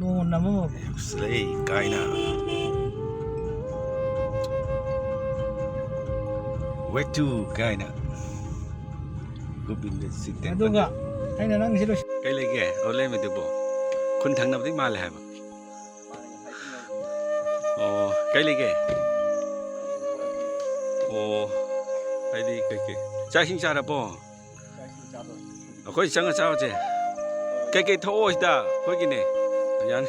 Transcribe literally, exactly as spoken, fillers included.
ꯅꯣꯡꯃ ꯅꯝꯃꯝꯃꯕ? ꯁꯤꯂꯩ ꯀꯥꯏꯅ꯫ ꯋꯦꯇꯨ ꯀꯥꯏꯅ꯫ ꯒꯣꯕꯤꯟꯗ ꯁꯤ ꯇꯦꯝꯄꯜ꯫ ꯑꯗꯨꯒ ꯑꯩꯅ ꯅꯪꯁꯤ ꯂꯣꯏꯁ- ꯀꯩ ꯂꯩꯒꯦ? ꯑꯣ, ꯂꯩꯔꯝꯃꯤꯗꯨꯕꯣ꯫ ꯈꯨꯟ ꯊꯪꯅꯕꯗꯤ ꯃꯥꯜꯂꯦ ꯍꯥꯏꯕ꯫ ꯑꯣ, ꯀꯩ ꯂꯩꯒꯦ? ꯑꯣ, ꯑꯩꯗꯤ ꯀꯩꯀꯩ? ꯆꯥꯛ ꯏꯁꯤꯡ ꯆꯥꯔꯕꯣ? ꯑꯩꯈꯣꯏ ꯆꯪꯉ ꯆꯥꯕꯁꯦ꯫ ꯀꯩꯀꯩ ꯊꯣꯛꯑꯣ ꯁꯤꯗ? ꯑꯩꯈꯣꯏꯒꯤꯅꯦ꯫ ꯌꯥꯅꯤ꯫